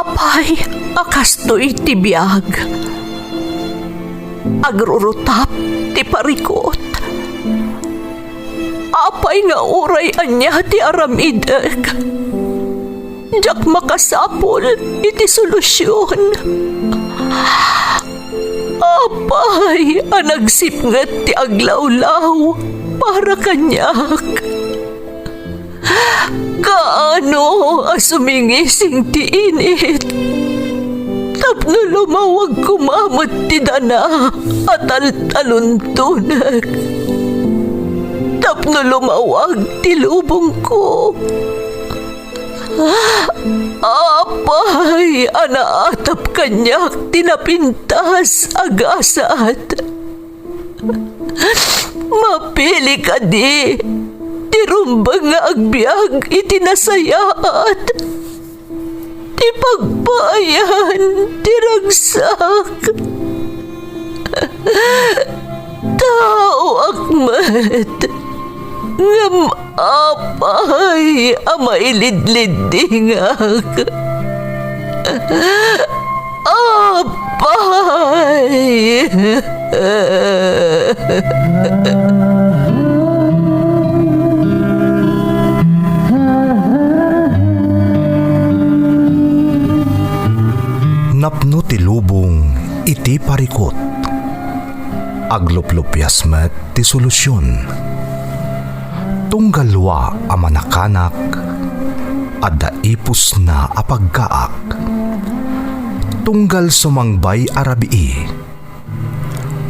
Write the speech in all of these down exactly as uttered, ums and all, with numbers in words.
Apay a kastoy ti biag? Agrurutap ti parikut. Apay nga uray ania ti aramidek, diak makasapul iti solusion. Apay a nagsipnget ti aglawlaw para kaniak? Kaano a sumingising ti init tapno lumawag koma met ti dana a taltaluntonek, tapno lumawag ti lubongko? Apay a naatap kaniak ti napintas a gasat? Mapili kadi ti rumbeng nga agbiag iti nasayaat, ti pagpaayan ti ragsak? Taoak met, ngem apay a mailidliddingak? Apay! Napno ti lubong iti parikut. Agluplupias met ti solusion. Tunggal lua a manakanak, adda ipusna a pagkaak. Tunggal sumangbay a rabii,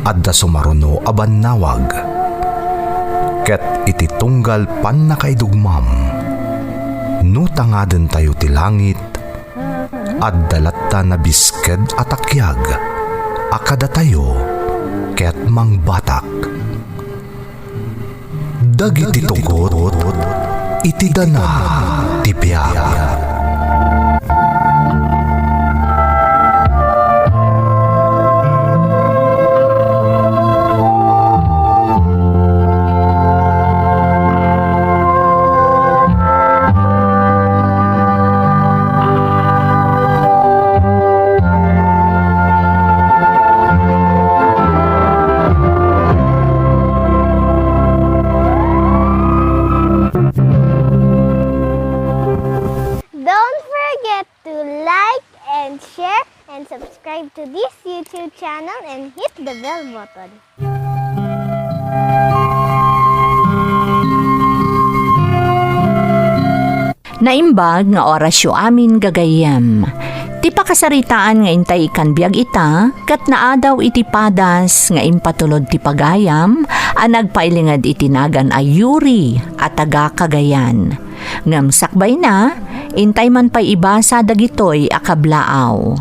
adda sumaruno a bannawag. Ket iti tunggal pannakaidugmam, no tangadentayo ti langit, adda latta nabisked a takiag a kadatayo ket mangbatak. Dagiti tugot iti dana ti biag. Don't forget to like and share and subscribe to this YouTube channel and hit the bell button. Naimbag nga orasyo amin, gagayyem. Ti pakasaritaan nga intay ikkan biag ita, ket naadaw iti padas nga impatulod ti pagayam a nagpailinged iti nagan a Yuri a taga Cagayan. Ngem sakbayna, intay man pay ibasa dagitoy a kablaaw.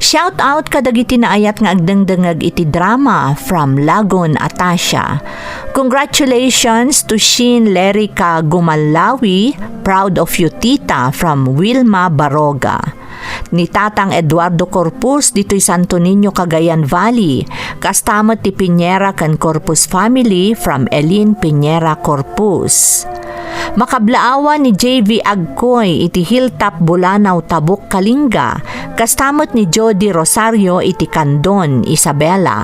Shout out kadagiti naayat nga agdengdengngeg iti drama from Lagun, Atasha. Congratulations to Sheen Lerica Gumallawi, proud of you, tita, from Wilma Baroga. Ni Tatang Eduardo Corpus ditoy Santo Niño, Cagayan Valley, kasta met ti Piñera ken Corpus family from Elin Piñera Corpus. Makablaawan ni J V Agcoy iti Hilltop, Bulanao, Tabuk, Kalinga, kasta met ni Jody Rosario iti Candon, Isabela.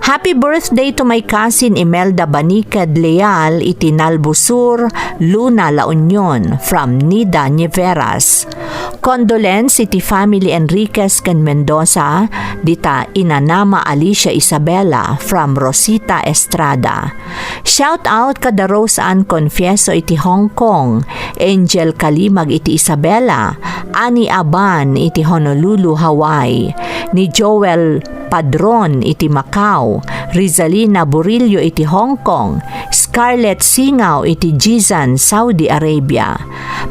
Happy birthday to my cousin Imelda Baniked Leal iti Nalbo Sur, Luna, La Union, from Nida Niveras. Condolence iti family Enriquez ken Mendoza, dita inanama Alicia Isabela from Rosita Estrada. Shout out kada Rose Ann Confieso iti Hong Kong, Angel Kalimag iti Isabela, Ani Aban iti Honolulu, Hawaii, ni Joel Padron iti Macau, Rizalina Burillo iti Hong Kong, Scarlett Singaw iti Jizan, Saudi Arabia.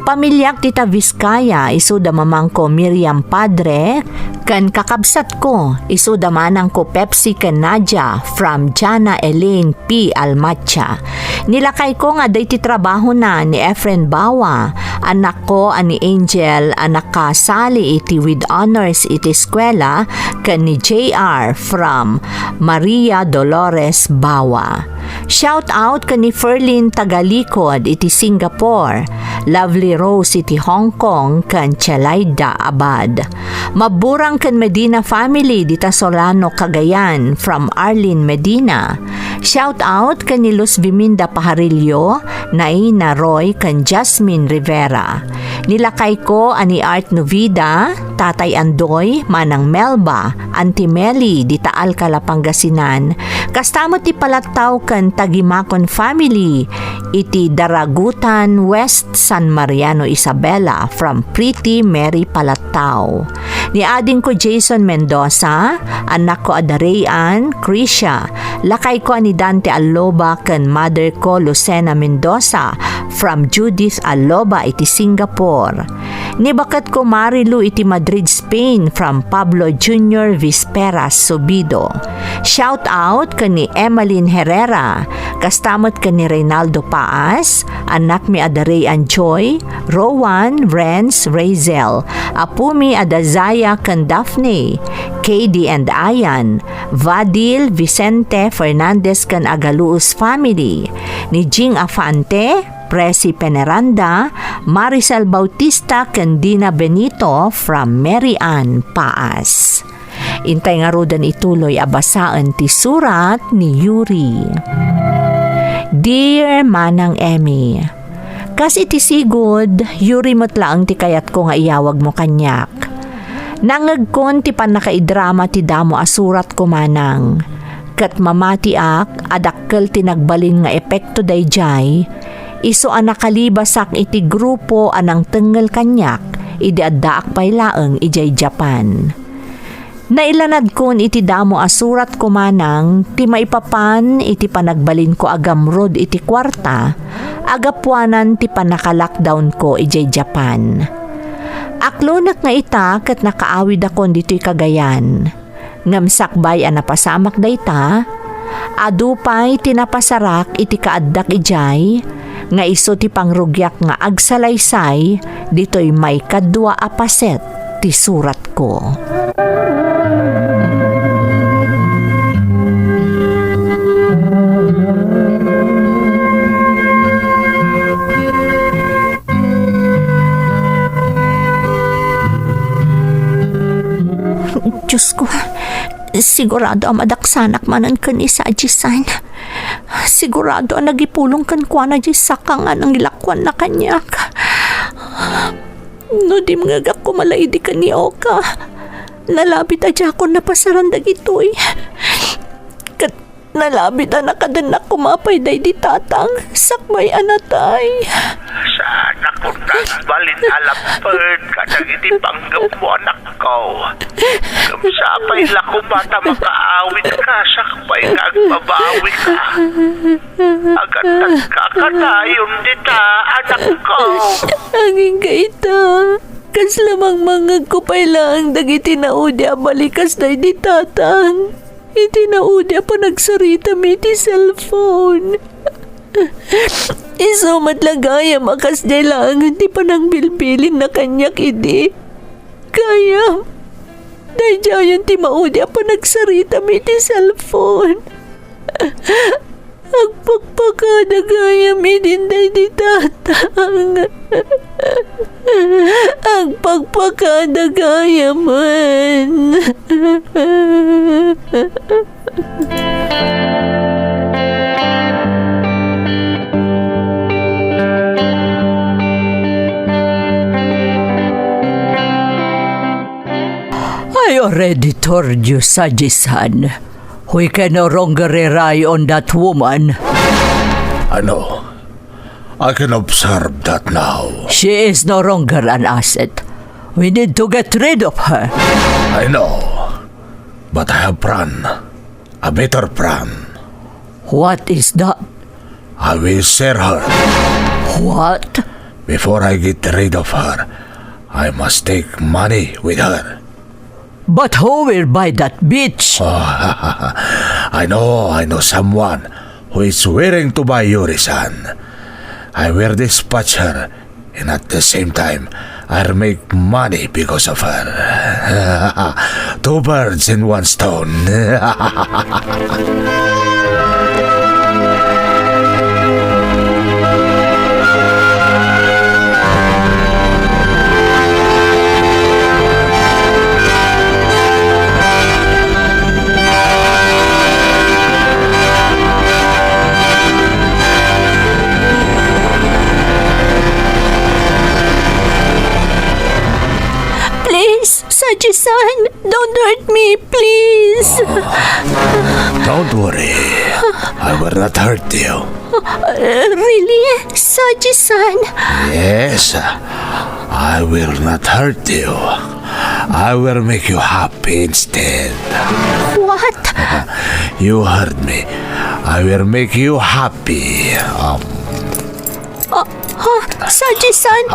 Pamiliak dita Vizcaya, isuda mamangko Miriam Padre, ken kakabsatko, isuda manangko Pepsi ken Nadia from Jana Elaine P. Almacha. Ni lakayko nga adda iti trabahona ni Efren Bawa, anakko a ni Angel a nakasali iti with honors iti eskuela, ken ni J R from Maria Dolores Bawa. Shout out ken ni Ferlin Tagalikod iti Singapore, Lovely Rose iti Hong Kong, ken Chelaida Abad. Maburang ken Medina family dita Solano, Cagayan, from Arlene Medina. Shout out ken ni Luz Biminda Pajarillo, Naina Roy, ken Jasmine Rivera. Ni lakayko a ni Art Novida, Tatay Andoy, Manang Melba, Auntie Meli, dita Alcala, Pangasinan. Kasta met ti Palattaw ken Tagimakon family iti Daragutan, West San Mariano, Isabela, from Pretty Mary Palattaw. Ni adingko Jason Mendoza, anakko a Darean, Krisha, lakayko a ni Dante Alloba ken mother ko Lucena Mendoza, from Judith Alloba iti Singapore. Ni baketko Marilu iti Madrid, Spain, from Pablo Junior Visperas Subido. Shout out ken ni Emeline Herrera, kasta met ken ni Reynaldo Paas, anakmi a Darean Joy, Rowan, Renz, Razel, apumi a Dazaya ken Daphne, Katie and Ayan, Vadil, Vicente, Fernandez ken Agaluos family, ni Jing Afante, Presi Peneranda, Maricel Bautista ken Dina Benito from Mary Ann Paas. Intay ngaruden ituloy a basaen ti surat ni Yuri. Dear Manang Emmy, kas iti sigud, Yuri met laeng ti kayatko nga iyawagmo kaniak. Nangngegkon ti pannakaidrama ti damo a suratko, Manang. Ket mamatiak a dakkel ti nagbalin nga epekto daydiay, isu a nakalibasak iti grupo a nangtengngel kaniak idi addaak pay laeng idiay Japan. Nailanadkon iti damo a suratko, Manang, ti maipapan iti panagbalinko a gamrud iti kuarta a gapuanan ti pannaka-lockdownko idiay Japan. Aklonek nga ita ket nakaawidakon ditoy Cagayan. Ngem sakbay a napasamak dayta, adu pay ti napasarak iti kaaddak idiay, nga isu ti pangrugiak nga agsalaysay ditoy maikadua a paset ti suratko. Diosko, sigurado a madaksanak manen ken ni Saji-san. Sigurado a nagipulong kenkuana diay saka nga nangilakuanna kaniak. No dimngegak koma la idi ken ni Oka, nalabit a diakon napasaran dagitoy. Ket nalabit a nakadennak koma pay daydi tatang sakbay a natay. Saanak unay balin a lapped kadagiti panggepmo, anakko. Ngem sapay la koma ta makaawitka sakbay nga agbabawika. Agatadka kanayon dita, anakko. Agingga ita, kasla mangmangngegko pay laeng dagiti naudi a balikas daydi tatang. Iti naudi a panagsaritami iti cellphone. Isu met la gayam a kasdiay laengen ti panangbilbilinna kaniak idi. Gayam, daydiayen ti maudi a panagsaritami iti cellphone. Agpakpakada gayam idin daydi tatang. Agpakpakada gayamen. I already told you, Saji-san. We can no longer rely on that woman. I know. I can observe that now. She is no longer an asset. We need to get rid of her. I know. But I have plan. A better plan. What is that? I will share her. What? Before I get rid of her, I must take money with her. But who will buy that bitch? Oh, I know, I know someone who is willing to buy Yuri-san. I will dispatch her, and at the same time, I'll make money because of her. Two birds in one stone. Saji-san, don't hurt me, please. Don't worry. I will not hurt you. Uh, really? Saji-san? Yes. I will not hurt you. I will make you happy instead. What? You heard me. I will make you happy. Um, Uh, huh? Saji-san?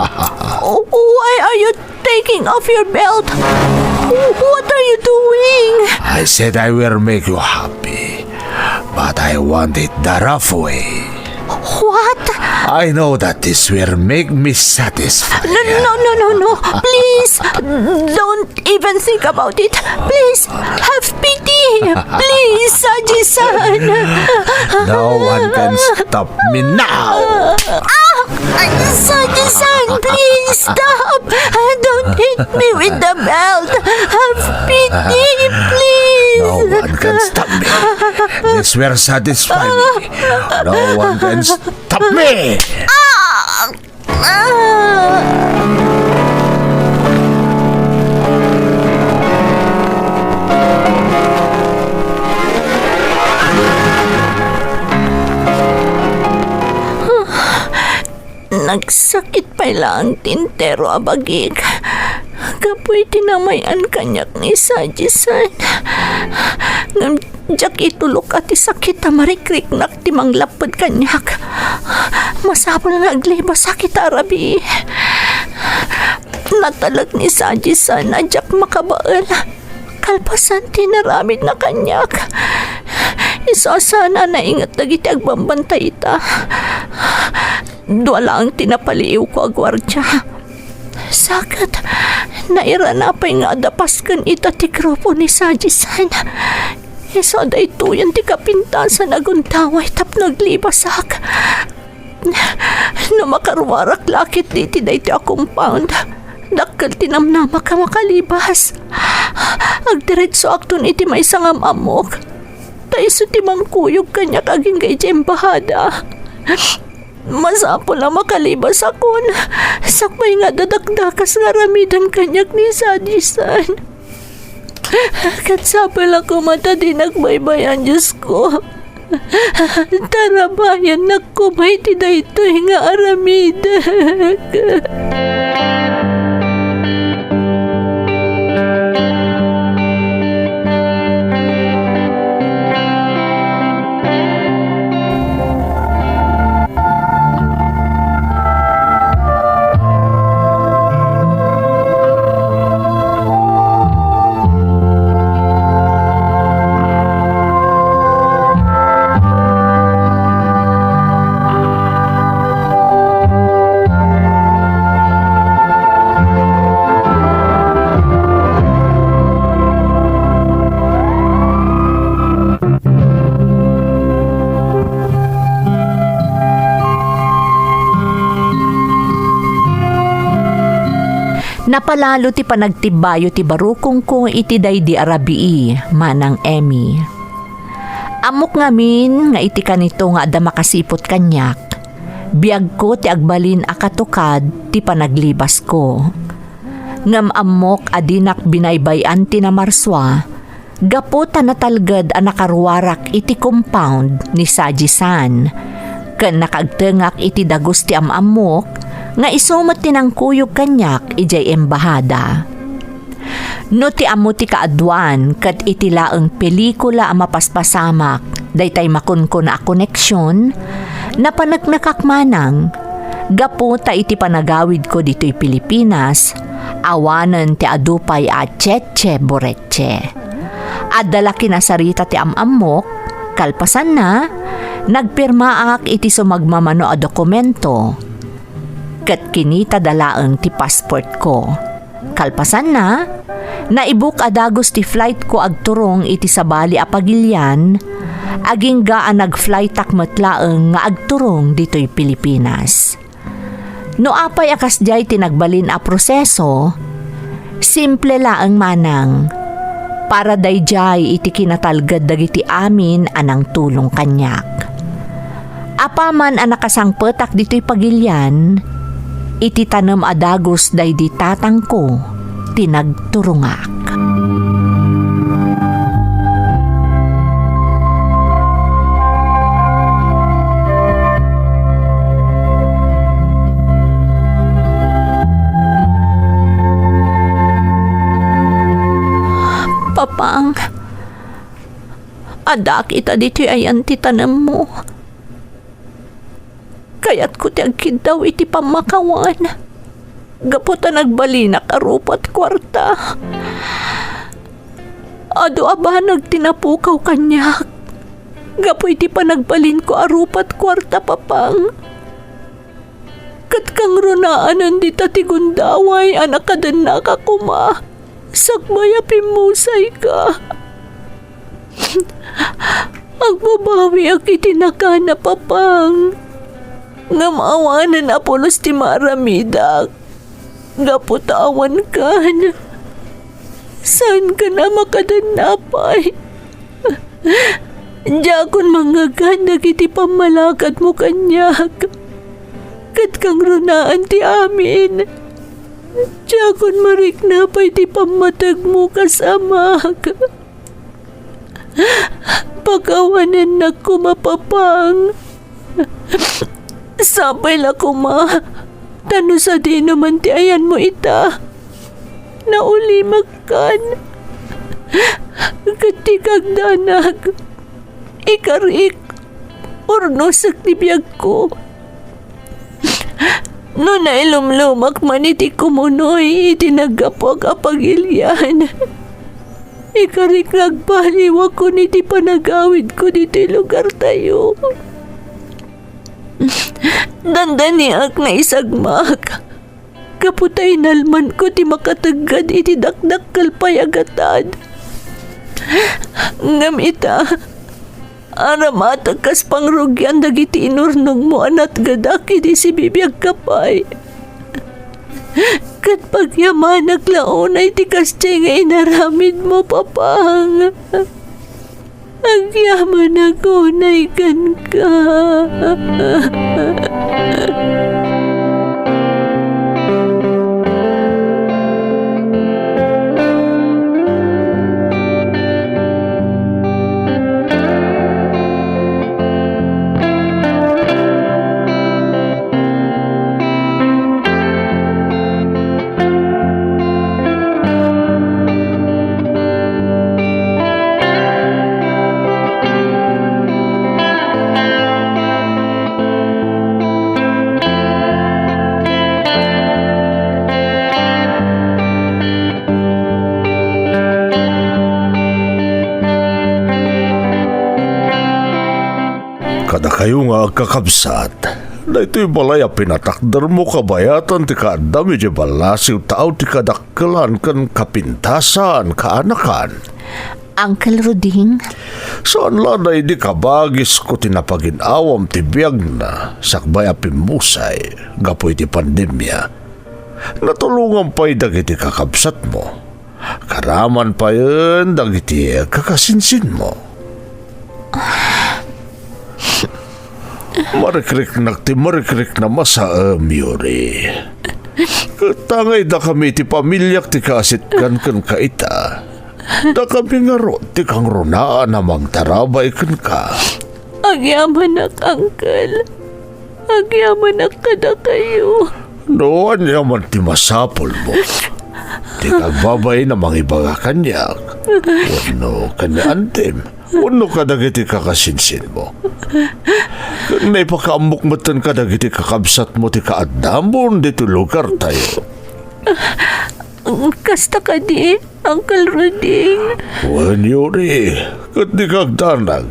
Oh, why are you taking off your belt? What are you doing? I said I will make you happy, but I want it the rough way. What? I know that this will make me satisfied. No, no, no, no, no. Please, don't even think about it. Please, have pity. Please, Saji-san. No one can stop me now. Ah! Ay, Saji-san, please stop. Don't hit me with the belt. Have pity, please. No one can stop me. This will satisfy me. No one can stop me. Ah! Ah! Nagsakit pay laeng ti entero a bagik gapu iti namay-an kaniak ni Saji-san. Ngem diak itulok a ti sakit a marikriknak ti manglapped kaniak. Masapul nga aglibasak ita a rabii. Natalek ni Saji-san a diak makabael kalpasan ti inaramidna kaniak. Isu a saan a nainget dagiti agbambantay ita. Dua laeng ti napaliiwko a guardia. Sa ket, nairana pay nga adda pasken ita ti grupo ni Saji-san. Isu a daytoyen ti kapintasan a gundaway tapno aglibasak. No makaruarak la ketdi iti daytoy a compound, dakkel ti namnamak a makalibas. Agdiretsoakton iti maysa nga am-ammok. Ta isu ti mangkuyog kaniak agingga idiay embahada. Masapul a makalibasakon, sakbay nga adda dakdakas nga aramiden kaniak ni Saji-san. Ket sapul a koma ta dinak baybay-an, Diosko. Tarabayannak koma iti daytoy nga aramidek. Napalalo ti panagtibbayo ti barukongko iti daydi a rabii, Manang Emmy. Ammok ngamin nga iti kanito nga adda makasiput kaniak, biagko ti agbalin a katukad ti panaglibasko. Ngem ammok a dinak binaybay-an ti namarsua gapu ta natalged a nakaruarak iti compound ni Saji-san, ken nakaagtengak iti dagus ti am-ammok nga isu met ti nangkuyog kaniak idiay embahada. No ti ammo ti kaaduan ket iti laeng pelikula a mapaspasamak daytay makunkuna a koneksion, napaneknekak manang gapu ta iti panagawidko ditoy Pilipinas, awanen ti adu pay a cheche bureche. Adda la kinasarita ti am-ammok, kalpasanna, nagpirmaak iti sumagmamano a dokumento, ket kinitada laeng ti passportko. Kalpasanna, naibuk a dagus ti flightko agturong iti sabali a pagilian, agingga a nag-flightak met laeng nga agturong ditoy Pilipinas. No apay a kasdiay ti nagbalin a proseso, simple laeng manang, para daydiay iti kinatalged dagiti amin a nangtulong kaniak. Apaman a nakasangpetak ditoy pagilian, iti tanem a dagus daydi tatangko, ti nagturongak. Papang, addaak ita ditoy ayan ti tanemmo. Kayatko ti agkiddaw iti pammakawan, gapu ta nagbalinak a rupa't kuarta. Adu a banag ti napukaw kaniak gapu iti panagbalinko a rupa't kuarta, Papang. Ket kangrunaanen dita ti gundaway a nakadennaka koma, sakbay a pimmusayka. Agbabawiak iti nakana, Papang. Ngem awanen a pulos ti maaramidak. Gapu ta awankan, saankan a makadanna pay. Diakon mangngegan dagiti pammalakadmo kaniak. Ket kangrunaan ti amin. Diakon marikna pay ti pammategmo kas amak. Pakawanennak koma, Papang. Sapay la koma, ta no sadino man ti ayanmo ita, naulimakkan. Ket dika agdanag, ikarik, urnosek ti biagko. No nailumlumak man iti kumunoy iti naggapuak a pagilian, ikarik nga agbaliwakon iti panagawidko ditoy lugartayo. Dandaniak naisagmak, gapu ta inalmanko ti makateggad iti dakdakkel pay a gatad. Ngem ita, aramatek kas pangrugian dagiti inurnongmo a natgedak idi sibibiagka pay. Ket pagyamanak la unay ti kasdiay nga inaramidmo, Papang. Agyamanak unay kenka. Kadakayo nga agkakabsat, daytoy balay a pinatakdermo kabayatan ti kaaddam idiay ballasiw taaw ti kadakkelan ken kapintasan, kaanakan. Uncle Ruding? Saan la daydi kabagisko ti napagin-awam ti biagna sakbay a pimmusay gapu iti pandemia. Natulongan pay dagiti kakabsatmo. Karaman payen dagiti kakasinsinmo. Marikriknak ti marikriknam a saem, Yuri. Ket tangay dakami ti pamiliak ti kaasitgan kenka ita. Dakami ngarud ti kangrunaan a mangtarabay kenka. Agyamanak, Uncle. Agyamanak kadakayo. No ania man ti masapulmo, dika agbabain a mangibaga kaniak, wenno ken ni antim, wenno kadagiti kakasinsinmo. Ket naipakaammok metten kadagiti kakabsatmo ti kaaddamon ditoy lugartayo. Kasta kadi, Uncle Ruding? Wen, Yuri, ket dika agdanag.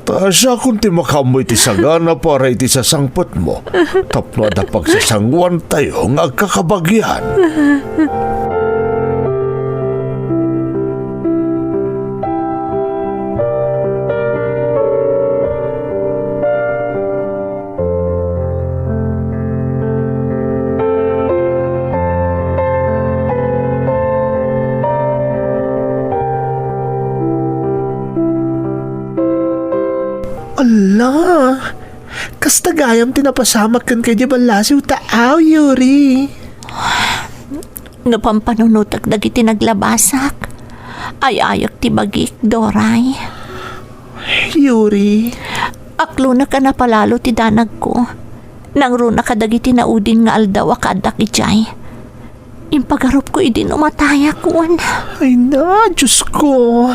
Ta siakon ti makaammo iti sagana para iti sasangpetmo, tapno adda pagsasangoantayo nga agkakabagian. Ala, kasta gayam ti napasamak kenka idiay ballasiw taaw, Yuri. No pampanunotek dagiti naglabasak, ay-ayek ti bagik, Doray. Yuri. Aklonek a napalalo ti danagko. Nangruna kadagiti naudin nga aldaw a kaaddak idiay. Impagarupko idi no matayak, wen. Ay na, Diyos ko.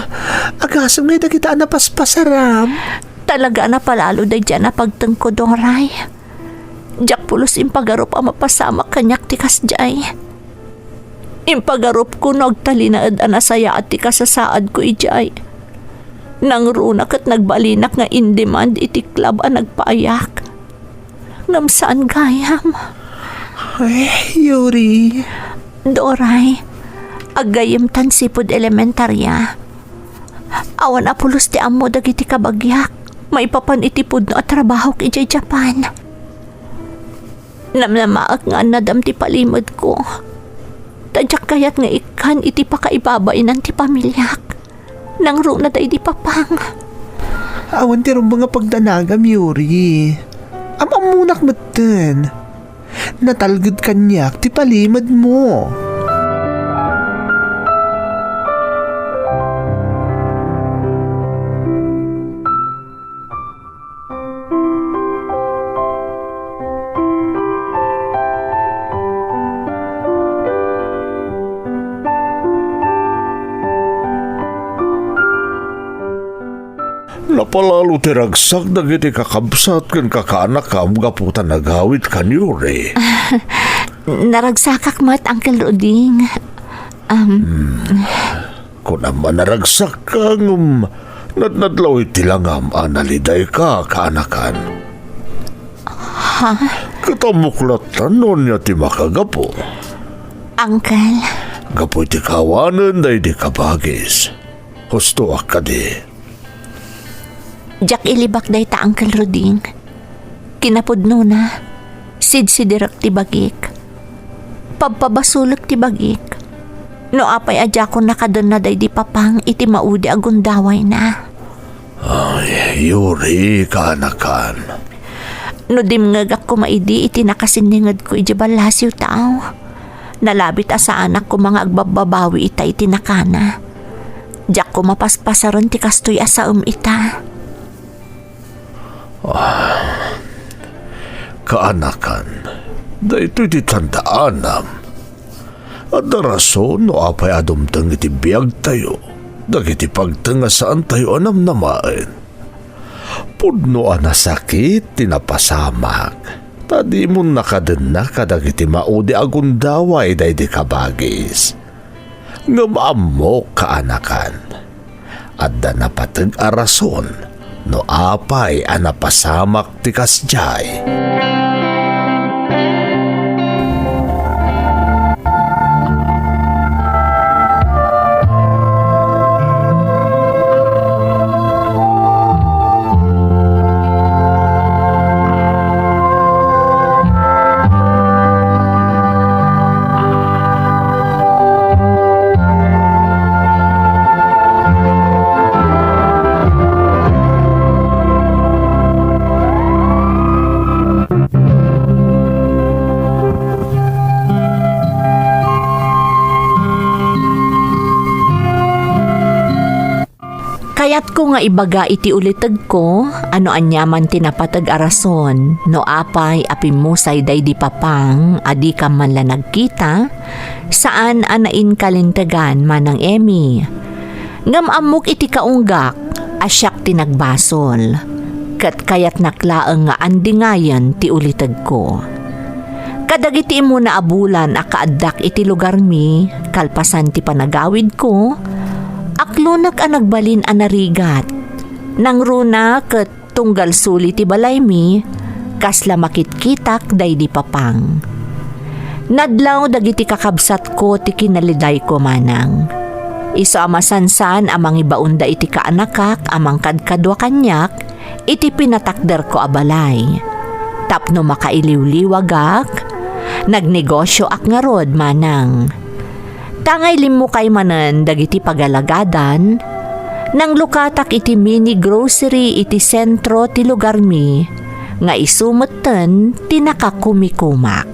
Agasem ngay dagita a napaspasaram. Talaga a napalalo daydi a napagtengko, Doray. Diak pulos impagarup a mapasamak kaniak ti kasdiay. Impagarupko no agtalinaed a nasayaat ti kasasaadko idiay. Nangruna ket nagbalinak nga in-demand iti club a nagpaayak. Ngem saan gayam. Ay, Yuri. Doray, aggayyemtan sipud elementaria. Awan a pulos ti ammo dagiti kabagiak maipapan iti pudno a trabahok idiay Japan. Namnamaek nga annadam ti palimedko. Ta diak kayat nga ikkan iti pakaibabainan ti pamiliak. Nangruna daydi papang. Awan ti rumbeng a pagdanagam, Yuri. Am-ammonak metten. Natalged kaniak ti palimedmo. Napalalo ti ragsak dagiti kakabsat ken kakaanakam gapu ta nagawidkan, Yuri. Naragsakak met, Uncle Ruding. Um, Kunam a naragsakka, ngem nadnadlaw iti langam a nalidayka, kaanakan. Ha? Ket ammok latta no ania ti makagapu. Uncle. Gapu iti kaawanen daydi kabagis. Hustoak kadi. Diak ilibak dayta, Uncle Ruding. Kinapudnona, sidsidirek ti bagik. Pabpabasolek ti bagik. No apay a diakon nakadenna daydi papang iti maudi a gundawayna. Ay, Yuri, kaanakan. No dimngegak koma idi iti nakasinningedko idiay ballasiw, tao. Nalabit a saanak koma nga agbabbabawi ita iti nakana. Diak koma paspasaren ti kastoy a saem ita. Ah, kaanakan, daytoy ti tandaanam. Adda rason no apay a dumteng iti biagtayo dagiti pagteng a saantayo a namnamaen. Pudno a nasakit ti napasamak, ta dimon nakadenna kadagiti maudi a gundaway daydi kabagis. Ngem ammok, kaanakan, adda napateg a rason no apay a napasamak ti kasdiay. Kayatko nga ibaga iti ulitegko a no aniaman ti napateg a rason, no apay a pimmusay daydi papang a dikam man la nagkita, saan a nainkalintegan, Manang Emmy. Ngem ammok iti kaunggak a siak ti nagbasol, ket kayatnak laeng nga andingayen ti ulitegko. Kadagiti immuna a bulan a kaaddak iti lugarmi, kalpasan ti panagawidko, aklonek a nagbalin a narigat. Nangruna ket tunggal suli ti balaymi, kasla makitkitak daydi papang. Nadlaw dagiti kakabsatko ti kinalidayko, Manang. Isu a masansan a mangibaonda iti kaanakak a mangkadkadua kaniak iti pinatakderko a balay. Tapno makailiwliwagak, nagnegosioak ngarud, Manang. Tangay limmukay manen dagiti pagalagadan, nanglukatak iti mini grocery iti sentro ti lugarmi, nga isu metten ti nakakumikumak.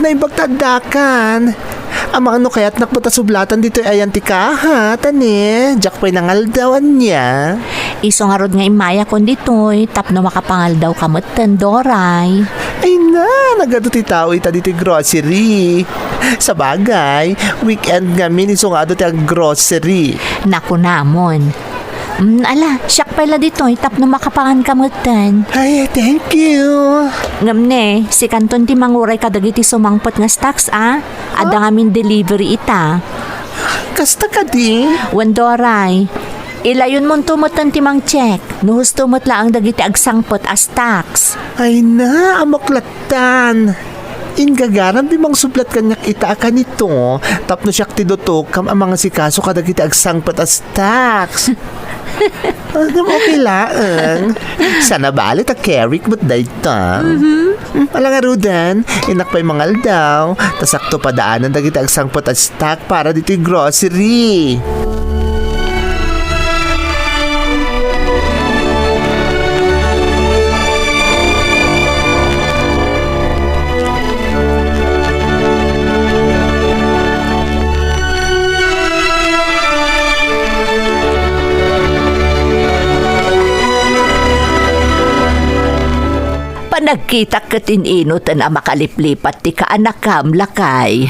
Naimbag ta addakan. Amangan no kayatnak met a sublatan ditoy ayan ti kaha, tani. Diak pay nangaldaw, ania? Isu ngarud nga immayakon ditoy, tapno makapangaldawka metten, Doray. Ay na, nagadu ti tao ita ditoy grocery. Sabagay, weekend ngamin isu nga adu ti ag-grocery. Nakunamon. Mm, ala, siak pay la ditoy tapno makapanganka metten. Ay, thank you. Ngem ne, sikanton ti manguray kadagiti sumangpet nga stocks, a? Adda ngamin delivery ita. Kasta kadi? Wen, Doray. Ilayonmonto metten ti mangcheck. No husto met laeng dagiti agsangpet a stocks. Ay na, amok lattan. Inggagaram ti mangsublat kaniak ita a kanito, tapno siak ti dutok kam a mangasikaso kadagiti agsangpet a stocks. Ah, okay laeng. Sana bali ta Kerik met dayta. Mhm. Hmm, ala ngaruden, innak pay mangaldaw, ta sakto padaanan dagiti agsangpet a stock para ditoy grocery. Panagkitak ket in-inuten a makaliplipat ti kaanakam, lakay.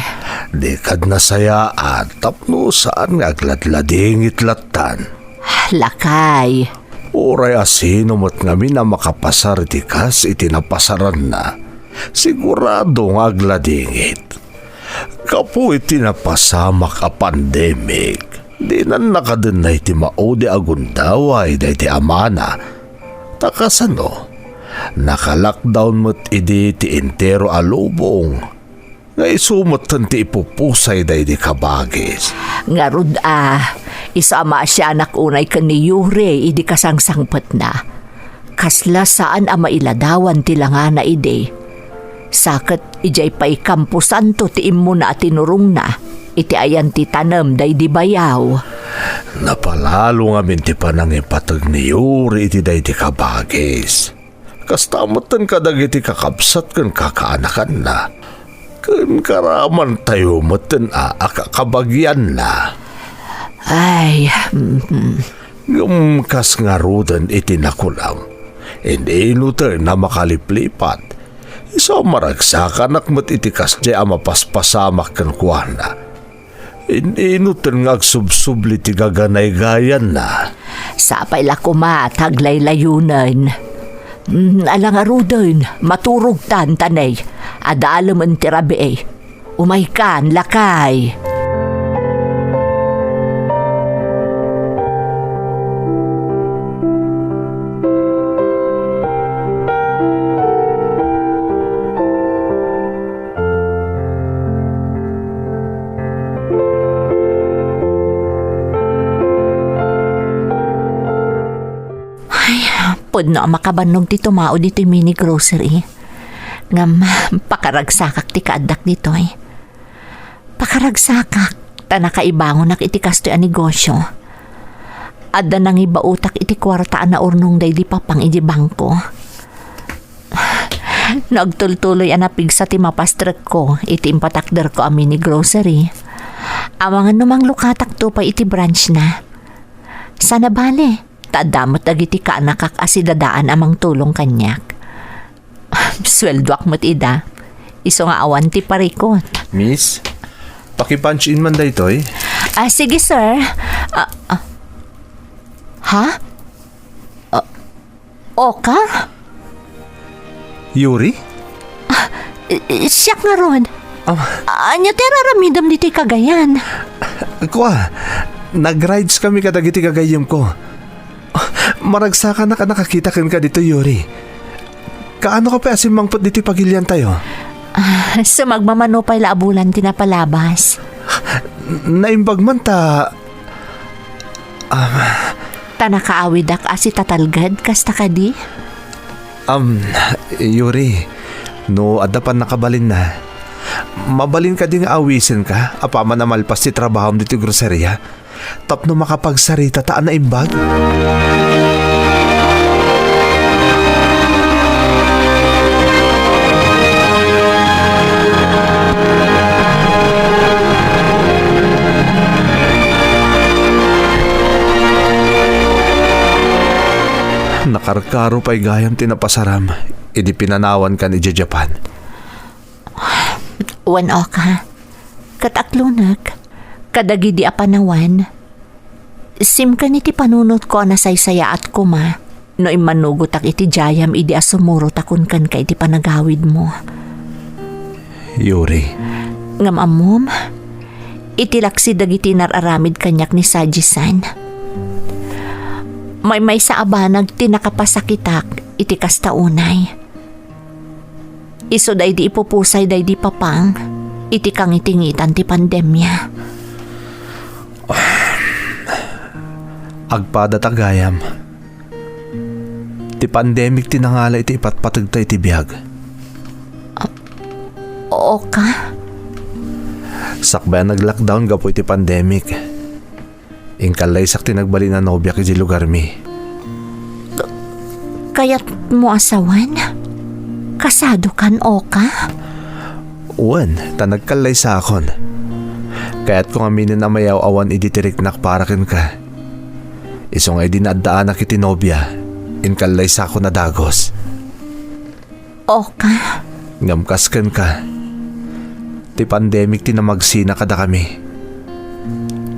Dikad nasayaan tapno saan nga agladladingit lattan. Lakay. Uray a sino met ngamin a makapasar iti kas iti napasaranna, sigurado nga agladingit. Gapu iti napasamak a pandemic, dinan nakadennay ti maudi a gundaway daydi amana. Ta kasano, naka-lockdown met idi ti entero a lubong, nga isu metten ti ipupusay daydi kabagis. Ngarud a, isu a maasianak unay ken ni Yuri idi kasangsangpetna. Kasla saan a mailadawan ti langana idi. Sa ket idiay pay Camposanto ti immuna a tinurongna iti ayan ti tanem daydi bayaw. Napalalo ngamin ti panangipateg ni Yuri iti daydi kabagis. Kasta metten kadagiti kakabsat ken kakaanakanna, ken karamantayo metten a, a kakabagianna. Ay, mhm. Ngem kas ngaruden iti nakunam, in-inuten a makaliplipat, isu a maragsakanak met iti kasdiay a mapaspasamak kenkuana. In-inuten nga agsubsubli ti gaganaygayanna. Sapay la koma ta aglaylayunen. Mm, ala ngaruden, maturogtan, tanay. Adalemen ti rabii. Umaykan, lakay. Ay, pudno a makabannog ti tumao ditoy mini grocery. Ngem, pakaragsakak ti kaaddak ditoy. Pakaragsakak, ta nakaibangonak iti kastoy a negosio. Adda nangibaotak iti kuarta a naurnong daydi papang iti bangko. No agtultuloy a napigsa ti mapastrekko iti impatakderko a mini grocery, amangan no manglukatakto pay iti branch na. Sana bale, ta adda met dagiti kaanakak a sidadaan a mangtulong kaniak. Sueldoak met ida. Isu nga awan ti parikut. Miss, paki-punch in man daytoy. Ah, sige, sir. Ah, ah. Ha? Ah, Oka? Yuri? Ah, i-, i-, siak ngarud. Ah. Ania ti ar-aramidem ditoy kagayan? Kua, nag-rides kami kadagiti gagayyemko. Maragsakanak a nakakita kenka ditoy, Yuri. Kaano ka pay a simmangpet ditoy pagiliantayo? Ah, sumagmamano pay la a bulan ti napalabas. Naimbag man ta, ah, Ta nakaawidak a sitatalged, kasta kadi? Am, Yuri, no adda pannakabalinna, mabalin kadi nga awisenka apaman a malpas ti trabahom ditoy groseria? Tapno makapagsarita ta a naimbag. Karkaro pay gayam ti napasaram idi pinanawankan idiay Japan. Wen, Oka, ket aklonek, kadagidi a panawen, simken iti panunotko a nasaysayaat koma no immanugotak iti jayam idi a sumurotakon kenka iti panagawidmo. Yuri. Ngem ammom, iti laksi dagiti inar-aramid kaniak ni Saji-san, maymaysa a banag ti nakapasakitak iti kasta unay. Isu daydi ipupusay daydi papang iti kangitingitan ti pandemia. Agpada ta gayam. Ti pandemic ti nangala iti ipatpategta iti biag. Oka? Sakbay a nag-lockdown gapu iti pandemic, inkallaysak ti nagbalin a nobiak iti lugarmi. Kayatmo a sawen? Kasadokan, Oka? Wen, ta nagkallaysakon. Kayatko ngaminen a mayaw-awan idi ti riknak para kenka. Isu nga idi naaddaanak iti nobia, inkallaysakon a dagus. Oka. Ngem kas kenka, ti pandemic ti namagsina kadakami.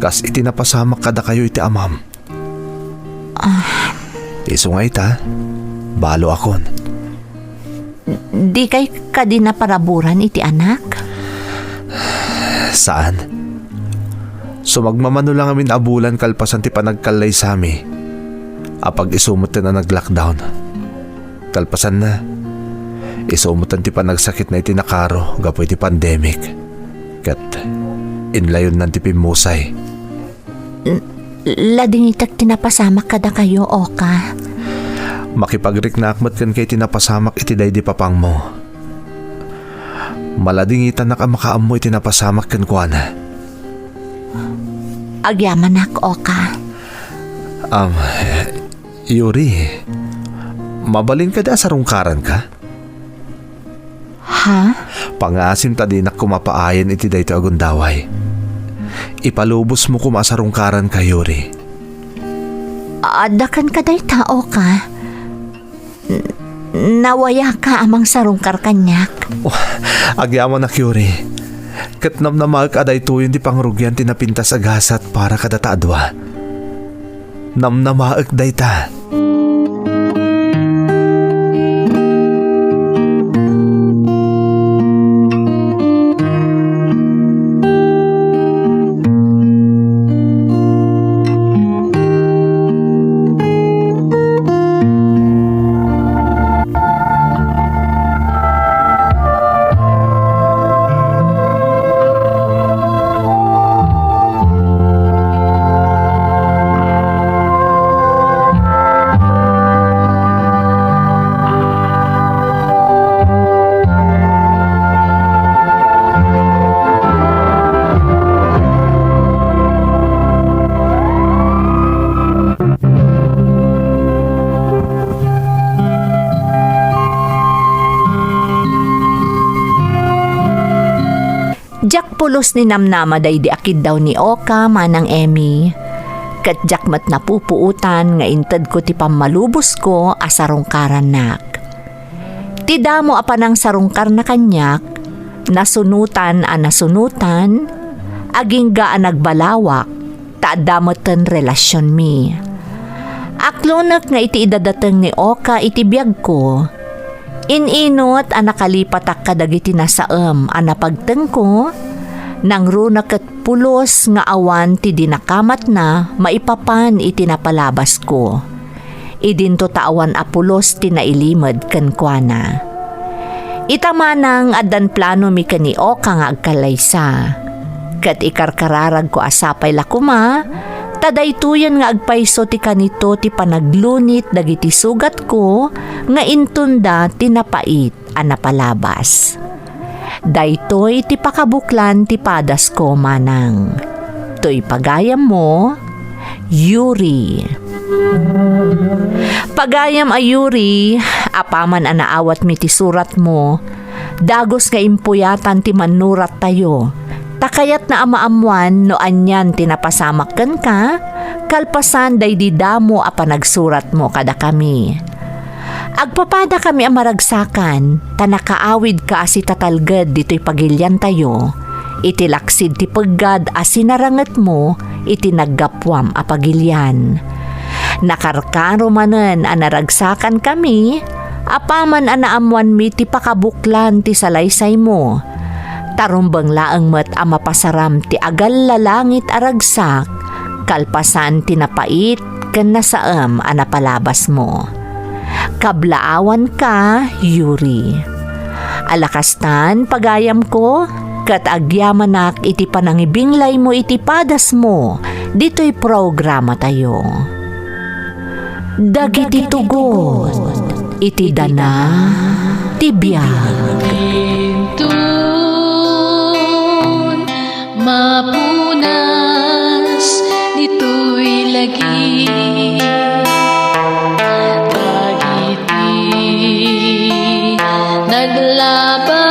Kas iti napasamak kadakayo iti amam. Ah. Isu nga ita, baloakon. Dikay kadi naparaburan iti anak? Saan. Sumagmamano lang amin a bulan kalpasan ti panagkallaysami. Apag isu metten a nag-lockdown. Kalpasanna, isu metten ti panagsakitna iti nakaro gapu iti pandemic. Ket inlayonnan ti pimmusay. N-, ladingitek ti napasamak kadakayo, Oka. Makipagriknaak met kenka iti napasamak iti daydi papangmo. Maladingitanak a makaammo iti napasamak kenkuana. Agyamanak, Oka. Am, Yuri, mabalin kadi a sarungkaranka? Ha? Pangasim ta dinak koma paayen iti daytoy a gundaway. Ipalubosmo koma a sarungkaranka, Yuri. Adda kenka dayta, Oka. N-, nawayaka a mangsarungkar kaniak. Oh, agyamanak, Yuri. Ket namnamaek a daytoyen ti pangrugian ti napintas a gasat para kadata a dua. Namnamaek dayta. Diak pulos ni namnama daydi a kiddaw ni Oka, Manang Emmy. Ket diak met napupuotan nga intedko ti pammalubosko a sarungkarannak. Ti damo a panangsarungkarna kaniak, nasunotan a nasunotan, agingga a nagbalawak, ta adda metten relasionmi. Aklonek nga iti idadateng ni Oka iti biagko, in-inut a nakalipatak kadagiti nasaem a napagtengko, nangruna ket pulos nga awan ti dinakamatna maipapan iti napalabasko. Idinto ta awan a pulos ti nailimed kenkuana. Ita manang addan planomi ken ni Oka nga agkallaysa. Ket ikarkararagko a sapay la koma, ta daytoyen nga agpayso ti kanito ti panaglunit dagiti sugatko nga intunda ti napait a napalabas. Daytoy ti pakabuklan ti padasko, Manang. Toy pagayammo, Yuri. Pagayam a Yuri, apaman a naawatmi ti suratmo, dagus nga impuyatan ti mannurattayo, ta kayatna a maammoan no anian ti napasamak kenka, kalpasan daydi damo a panagsuratmo kadakami. Agpapadakami a maragsakan, ta nakaawidka a sitatalged ditoy pagiliantayo, iti laksid ti peggad a sinarangetmo iti naggapuam a pagilian. Nakarkaro manen a naragsakankami, apaman a naammoanmi ti pakabuklan ti salaysaymo. Ta rumbeng laeng met a mapasaram ti agallalangit a ragsak, kalpasan ti napait ken nasaem a napalabasmo. Kablaawanka, Yuri. Ala kastan, pagayamko, ket agyamanak iti panangibinglaymo iti padasmo ditoy programatayo. Dagiti tugot iti dana ti biag. Inton mapunas ditoy lagi, dagiti naglaba